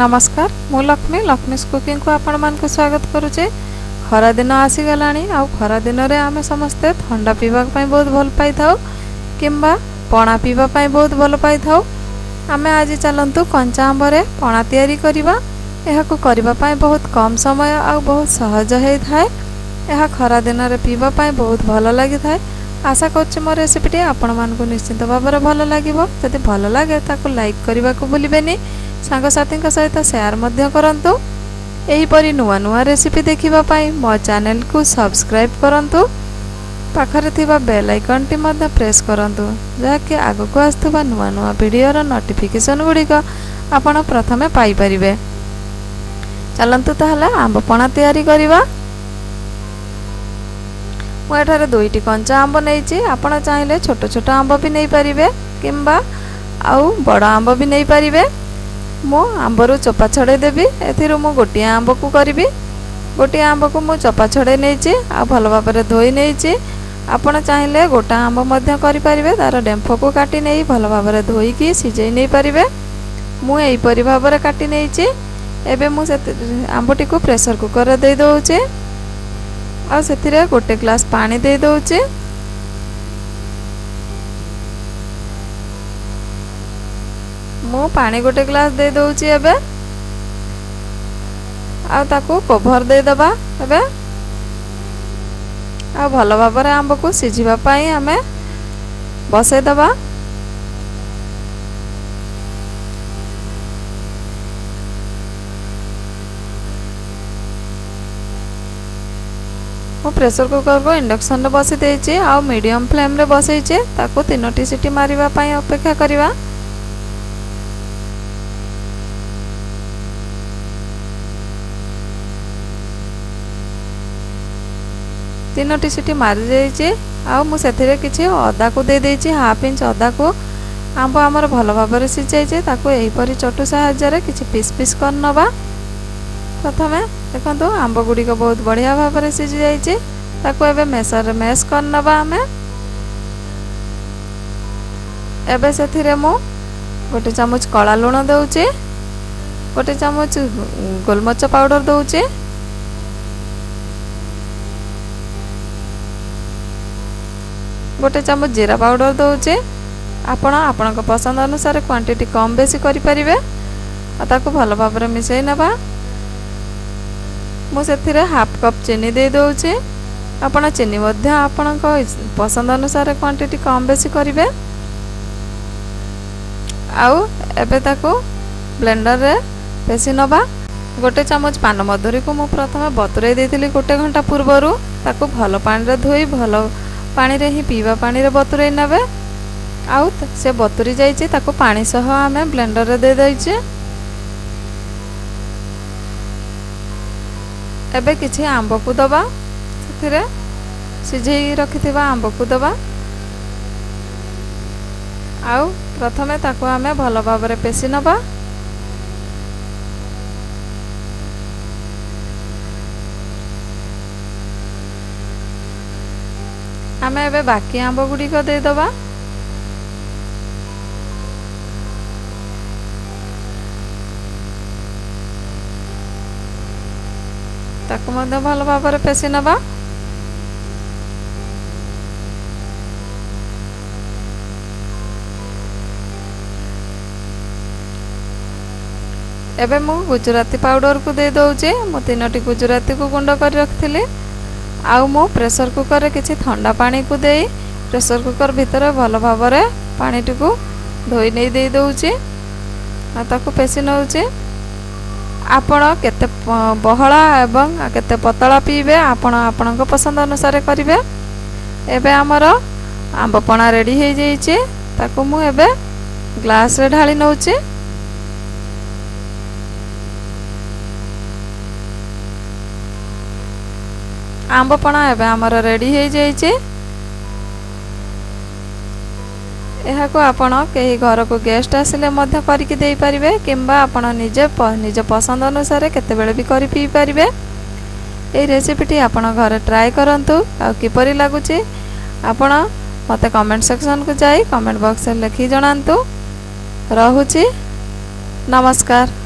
ନମସ୍କାର, ମୁଁ ଲକ୍ଷ୍ମୀ, ଲକ୍ଷ୍ମୀସ୍ କୁକିଂକୁ ଆପଣମାନଙ୍କୁ ସ୍ୱାଗତ କରୁଛି। ଖରାଦିନ ଆସିଗଲାଣି ଆଉ ଖରାଦିନରେ ଆମେ ସମସ୍ତେ ଥଣ୍ଡା ପିଇବା ପାଇଁ ବହୁତ ଭଲ ପାଇଥାଉ କିମ୍ବା ପଣା ପିଇବା ପାଇଁ ବହୁତ ଭଲ ପାଇଥାଉ। ଆମେ ଆଜି ଚାଲନ୍ତୁ କଞ୍ଚା ଆମ୍ବରେ ପଣା ତିଆରି କରିବା। ଏହାକୁ କରିବା ପାଇଁ ବହୁତ କମ୍ ସମୟ ଆଉ ବହୁତ ସହଜ ହେଇଥାଏ। ଏହା ଖରାଦିନରେ ପିଇବା ପାଇଁ ବହୁତ ଭଲ ଲାଗିଥାଏ। ଆଶା କରୁଛି ମୋ ରେସିପିଟି ଆପଣମାନଙ୍କୁ ନିଶ୍ଚିତ ଭାବରେ ଭଲ ଲାଗିବ। ଯଦି ଭଲ ଲାଗେ, ତାକୁ ଲାଇକ୍ କରିବାକୁ ଭୁଲିବେନି, ସାଙ୍ଗସାଥୀଙ୍କ ସହିତ ସେୟାର ମଧ୍ୟ କରନ୍ତୁ। ଏହିପରି ନୂଆ ନୂଆ ରେସିପି ଦେଖିବା ପାଇଁ ମୋ ଚ୍ୟାନେଲକୁ ସବସ୍କ୍ରାଇବ୍ କରନ୍ତୁ, ପାଖରେ ଥିବା ବେଲ୍ ଆଇକନ୍ଟି ମଧ୍ୟ ପ୍ରେସ୍ କରନ୍ତୁ, ଯାହାକି ଆଗକୁ ଆସୁଥିବା ନୂଆ ନୂଆ ଭିଡ଼ିଓର ନୋଟିଫିକେସନ୍ ଗୁଡ଼ିକ ଆପଣ ପ୍ରଥମେ ପାଇପାରିବେ। ଚାଲନ୍ତୁ ତାହେଲେ ଆମ୍ବ ପଣା ତିଆରି କରିବା। ମୁଁ ଏଠାରେ ଦୁଇଟି କଞ୍ଚା ଆମ୍ବ ନେଇଛି। ଆପଣ ଚାହିଁଲେ ଛୋଟ ଛୋଟ ଆମ୍ବ ବି ନେଇପାରିବେ କିମ୍ବା ଆଉ ବଡ଼ ଆମ୍ବ ବି ନେଇପାରିବେ। ମୁଁ ଆମ୍ବରୁ ଚୋପା ଛଡ଼େଇ ଦେବି। ଏଥିରୁ ମୁଁ ଗୋଟିଏ ଆମ୍ବକୁ କରିବି। ଗୋଟିଏ ଆମ୍ବକୁ ମୁଁ ଚୋପା ଛଡ଼େଇ ନେଇଛି ଆଉ ଭଲ ଭାବରେ ଧୋଇ ନେଇଛି। ଆପଣ ଚାହିଁଲେ ଗୋଟା ଆମ୍ବ ମଧ୍ୟ କରିପାରିବେ। ତା'ର ଡେମ୍ଫକୁ କାଟି ନେଇ ଭଲ ଭାବରେ ଧୋଇକି ସିଝେଇ ନେଇପାରିବେ। ମୁଁ ଏହିପରି ଭାବରେ କାଟି ନେଇଛି। ଏବେ ମୁଁ ସେ ଆମ୍ବଟିକୁ ପ୍ରେସର କୁକରରେ ଦେଇ ଦେଉଛି ଆଉ ସେଥିରେ ଗୋଟେ ଗ୍ଲାସ୍ ପାଣି ଦେଇ ଦେଉଛି। ମୁଁ ପାଣି ଗୋଟେ ଗ୍ଲାସ୍ ଦେଇ ଦେଉଛି ଏବେ ଆଉ ତାକୁ କଭର୍ ଦେଇଦେବା ଏବେ ଆଉ ଭଲ ଭାବରେ ଆମ୍ବକୁ ସିଝିବା ପାଇଁ ଆମେ ବସେଇଦେବା। ମୁଁ ପ୍ରେସର କୁକରକୁ ଇଣ୍ଡକ୍ସନରେ ବସି ଦେଇଛି ଆଉ ମିଡ଼ିୟମ୍ ଫ୍ଲେମ୍ରେ ବସେଇଛି। ତାକୁ ତିନୋଟି ସିଟି ମାରିବା ପାଇଁ ଅପେକ୍ଷା କରିବା। ତିନୋଟି ସିଟି ମାରିଯାଇଛି ଆଉ ମୁଁ ସେଥିରେ କିଛି ଅଦାକୁ ଦେଇଦେଇଛି, ହାଫ୍ ଇଞ୍ଚ ଅଦାକୁ। ଆମ୍ବ ଆମର ଭଲ ଭାବରେ ସିଝାଇଛି। ତାକୁ ଏହିପରି ଚଟୁ ସାହାଯ୍ୟରେ କିଛି ପିସ୍ ପିସ୍ କରିନେବା ପ୍ରଥମେ। ଦେଖନ୍ତୁ, ଆମ୍ବ ଗୁଡ଼ିକ ବହୁତ ବଢ଼ିଆ ଭାବରେ ସିଝି ଯାଇଛି। ତାକୁ ଏବେ ମେସରରେ ମେସ୍ କରିନେବା ଆମେ। ଏବେ ସେଥିରେ ମୁଁ ଗୋଟେ ଚାମଚ କଳା ଲୁଣ ଦେଉଛି, ଗୋଟେ ଚାମଚ ଗୋଲମରିଚ ପାଉଡ଼ର ଦେଉଛି, ଗୋଟେ ଚାମଚ ଜିରା ପାଉଡ଼ର ଦେଉଛି। ଆପଣ ଆପଣଙ୍କ ପସନ୍ଦ ଅନୁସାରେ କ୍ୱାଣ୍ଟିଟି କମ୍ ବେଶୀ କରିପାରିବେ ଆଉ ତାକୁ ଭଲ ଭାବରେ ମିଶାଇ ନେବା। ମୁଁ ସେଥିରେ ହାଫ୍ କପ୍ ଚିନି ଦେଇ ଦେଉଛି। ଆପଣ ଚିନି ମଧ୍ୟ ଆପଣଙ୍କ ପସନ୍ଦ ଅନୁସାରେ କ୍ୱାଣ୍ଟିଟି କମ୍ ବେଶୀ କରିବେ। ଆଉ ଏବେ ତାକୁ ବ୍ଲେଣ୍ଡରରେ ପେଶି ନେବା। ଗୋଟେ ଚାମଚ ପାନମଧୁରୀକୁ ମୁଁ ପ୍ରଥମେ ବତୁରାଇ ଦେଇଥିଲି ଗୋଟେ ଘଣ୍ଟା ପୂର୍ବରୁ। ତାକୁ ଭଲ ପାଣିରେ ଧୋଇ, ଭଲ ପାଣିରେ ହିଁ, ପିଇବା ପାଣିରେ ବତୁରାଇ ନେବେ। ଆଉ ସେ ବତୁରି ଯାଇଛି, ତାକୁ ପାଣି ସହ ଆମେ ବ୍ଲେଣ୍ଡରରେ ଦେଇଦେଇଛେ। ଏବେ କିଛି ଆମ୍ବକୁ ଦେବା ସେଥିରେ, ସିଝେଇ ରଖିଥିବା ଆମ୍ବକୁ ଦେବା ଆଉ ପ୍ରଥମେ ତାକୁ ଆମେ ଭଲ ଭାବରେ ପେଶି ନେବା। ଆମେ ଏବେ ବାକି ଆମ୍ବ ଗୁଡ଼ିକ ଦେଇଦେବା। ତାକୁ ମଧ୍ୟ ଭଲ ଭାବରେ ପେଶି ନେବା। ଏବେ ମୁଁ ଗୁଜୁରାତି ପାଉଡ଼ରକୁ ଦେଇଦେଉଛି। ମୁଁ ତିନୋଟି ଗୁଜୁରାତିକୁ ଗୁଣ୍ଡ କରି ରଖିଥିଲି। ଆଉ ମୁଁ ପ୍ରେସର କୁକରରେ କିଛି ଥଣ୍ଡା ପାଣିକୁ ଦେଇ ପ୍ରେସର କୁକର ଭିତରେ ଭଲ ଭାବରେ ପାଣିଟିକୁ ଧୋଇ ନେଇ ଦେଇଦେଉଛି ଆଉ ତାକୁ ପେଶି ନେଉଛି। ଆପଣ କେତେ ବହଳା ଏବଂ କେତେ ପତଳା ପିଇବେ, ଆପଣ ଆପଣଙ୍କ ପସନ୍ଦ ଅନୁସାରେ କରିବେ। ଏବେ ଆମର ଆମ୍ବ ପଣା ରେଡ଼ି ହେଇଯାଇଛି। ତାକୁ ମୁଁ ଏବେ ଗ୍ଲାସରେ ଢାଳି ନେଉଛି। ଆମ୍ବ ପଣା ଏବେ ଆମର ରେଡ଼ି ହେଇଯାଇଛି। ଏହାକୁ ଆପଣ କେହି ଘରକୁ ଗେଷ୍ଟ ଆସିଲେ ମଧ୍ୟ କରିକି ଦେଇପାରିବେ କିମ୍ବା ଆପଣ ନିଜେ ନିଜ ପସନ୍ଦ ଅନୁସାରେ କେତେବେଳେ ବି କରି ପିଇପାରିବେ। ଏହି ରେସିପିଟି ଆପଣ ଘରେ ଟ୍ରାଏ କରନ୍ତୁ ଆଉ କିପରି ଲାଗୁଛି ଆପଣ ମୋତେ କମେଣ୍ଟ ସେକ୍ସନକୁ ଯାଇ କମେଣ୍ଟ ବକ୍ସରେ ଲେଖି ଜଣାନ୍ତୁ। ରହୁଛି, ନମସ୍କାର।